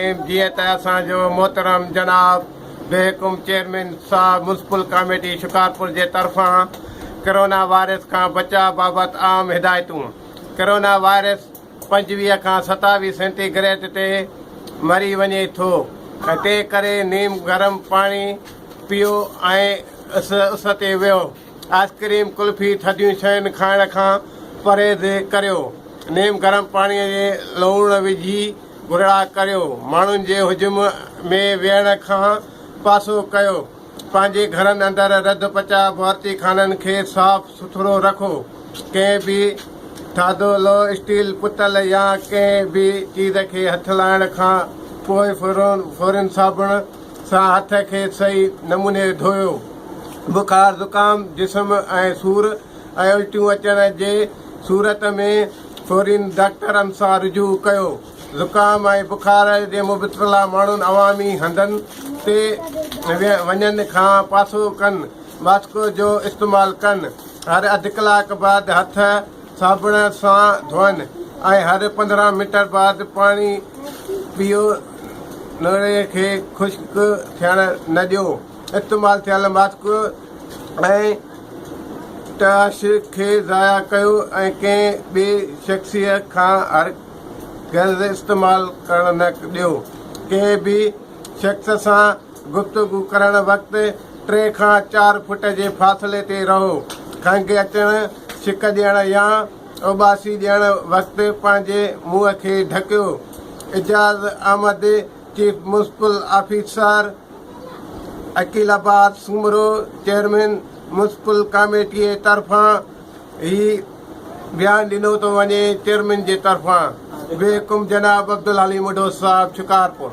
جيئن ته اسان جو محترم جناب بحڪم چيئرمين صاحب ميونسپل ڪاميٽي شڪارپور جي طرفان ڪرونا وائرس کان بچاء بابت عام هدايتون ڪرونا وائرس 25 کان 27 سينٽي گريڊ تي مري وڃي ٿو تنهن ڪري نيم گرم پاڻي پيئو ۽ اس تي ويهو. آئسڪريم، قلفي، ٿڌيون شين کائڻ کان پرهيز ڪريو. نيم گرم پاڻي ۾ لوڻ وجهي گرڙا ڪريو. ماڻهن جي هجوم ۾ ويهڻ کان پاسو ڪيو. پنهنجي گهرن اندر رڌ پچاء باورچي خانن کي صاف سٿرو رکو. ڪنهن به ٿاڌو، لوهه، اسٽيل، پتل يا ڪنهن به چيز کي هٿ لائڻ کان پوء فورن صابڻ سان هٿ کي صحيح نموني ڌوئو. بخار، زڪام، جسم ۽ سور ۽ الٽيون اچڻ جي صورت ۾ فورين ڊاڪٽرن سان رجوع ڪيو. زڪام ۽ بخار جي مبتلا ماڻهن عوامي هنڌن تي وڃڻ کان پاسو ڪن، ماسڪ جو استعمال ڪن، هر اڌ ڪلاڪ بعد هٿ صابڻ سان ڌوئن ۽ هر 15 منٽن بعد پاڻي پيئو. نوڙي کي خشڪ ٿيڻ نه ڏيو. استعمال ٿيل ماسڪ ۽ ٽش کي ضايع ڪيو ۽ ڪنهن ٻئي شخص کان هرگز استعمال ڪرڻ نه ڏيو. ڪنهن به شخص سان گفتگو ڪرڻ وقت ٽي کان چار فٽ جي فاصلي تي رهو. کنگهه اچڻ، ڇڪ ڏيڻ يا اوٻاسي ڏيڻ وقت پنهنجي منهن کي ڍڪيو. Ijaz Ahmed, chief municipal officer Aqeel Abbas Soomro, chairman municipal ڪاميٽيء طرفان هي بيان ڏنو ٿو وڃي، چيئرمين جي طرفان بحڪم جناب عبدالحليم اڍو صاحب شڪارپور.